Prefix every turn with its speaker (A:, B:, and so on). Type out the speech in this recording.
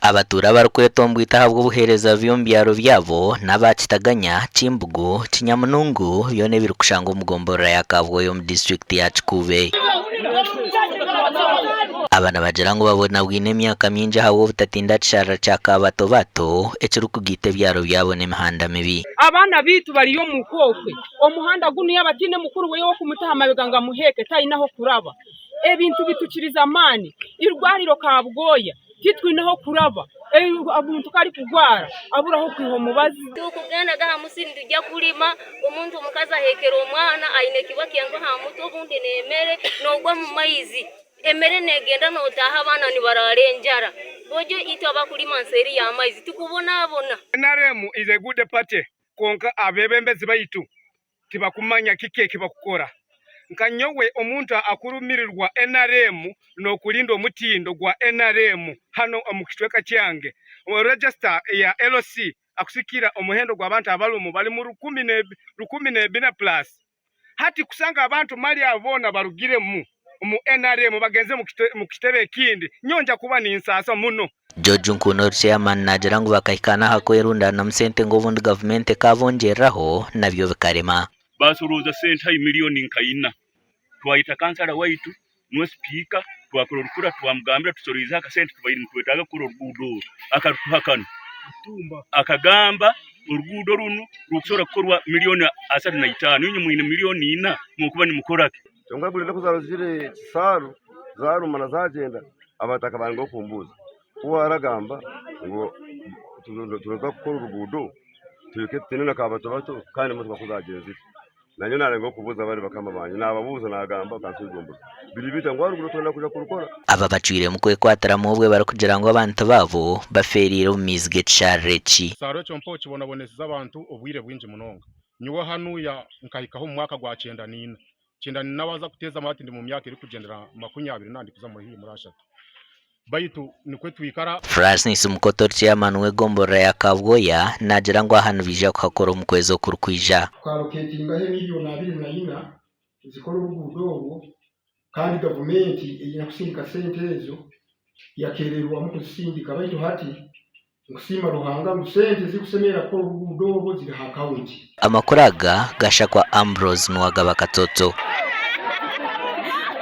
A: Abatuura abarikwetomboita ahabw'obuheereza bubi omu byaro byabo n'aba Kitaganya, Kimbugu, Kinyamunungu byona ebirikushangwa omu gomborora ya Kabwoya omu disiturikiti ya Kikuube. Aba nibagira ngu babonabwine emyaka mingi ahabw'obutatinda kisharara kya Kabatobato ekirikugaita ebyaro byabo n'emihanda mibi.
B: Abaana baitu bariyo omu kookwe, omuhanda gunu yaaba ataine mukuru we ow'okumuta aha mabega ngu amuheeke taine ah'okuraba. Ebintu bitukirize amaani, eirwariro Kabwoya titwine ah'okuraba, omuntu ku arikugwara abura ah'okwiha omubazi.
C: Tukugendaga aha musiri nitujya kulima, omuntu omukazi aheekere omwana aine ekibwa kyenku aha mutwe obundi n'emere noogwa omu maizi, emere neegenda nootaaha abaana nibaraara enjara. Boojo itwe abakulima nseeri y'amaizi tukubonabona.
D: NRM is a good party kwonka abebembezi baitu tibakumanya kiki eki bakukora. Nka nyowe omuntu akurumirirwa nrm nokurinda omutindo gwa nrm hanu omu kicweka kyange, register ya LC akusikira omuhendo gwabantu abarumu bari mu 1400 plus. Hati kusanga abantu mali abo boona barugiremu omu nrm bagenze omu kitebe ekindi nyowe nja kuba ninsaasa muno.
A: George Nkuno ori Chairman naagira ngu bakahika n'aha kwerundaanamu sente ngu obundi gavumenti ekaabongyereraho nabyo bikarema.
E: Baasorooza sente haihi milioni nka ina. Twayeta kansara waitu niwe sipiika twakora orukura twamugambira tusoroizeho akasente tubaire nitwetaaga kukora oruguudo oru. Akarutuha kanu. Akagamba oruguudo runu rukusobora kukorwa milioni 35 inywe mwine milioni ina mwokuba nimukora ki?
F: Kyonka buri enaku zarugire Kisaaru zarumara zagyenda, abataka barangaho kumbuuza, ku waragamba ngu turaza kukora oruguudo tuhike tutiine na kabatobato kandi emotoka ku zagyenzire. Nanye narengaho kubuuza bari bakama bangye, nababuuza nagamba bakansuza biri bita ngu oruguudo twenda kuja kurukora.
A: Aba bacwiremu kwekwatiramu obwe barikugira ngu abantu baabo bafeereire omu maizi g'ekisharara eki.
G: Ekisaaru ekyo mpaho kibonabonesize abantu obwire bwingi munonga. Nyowe hanuya nkahikaho omu mwaka gwa 94. 94 waaza kuteezamu hati ndi mu myaka erikugyendera 20 ndikuza haihi muri ashatu. Baitu nikwo twikara.
A: Francis Mukoto ori Chairman w'egomborora ya Kabwoya naagira ngu aha nibaija kuhakora omu kwezi okurikwija.
H: Tukaaloketingaho emilioni 24 zikora oruguudo orwo kandi gavumenti eine kusindika sente ezo yakererwamu kuzisindika baitu hati Nkusiima Ruhanga ngu sente ezirikusemerera kukora oruguudo orwo ziri aha akawunti.
A: Amakuru aga gashakwa Ambrose Nuwagaba Katsotso.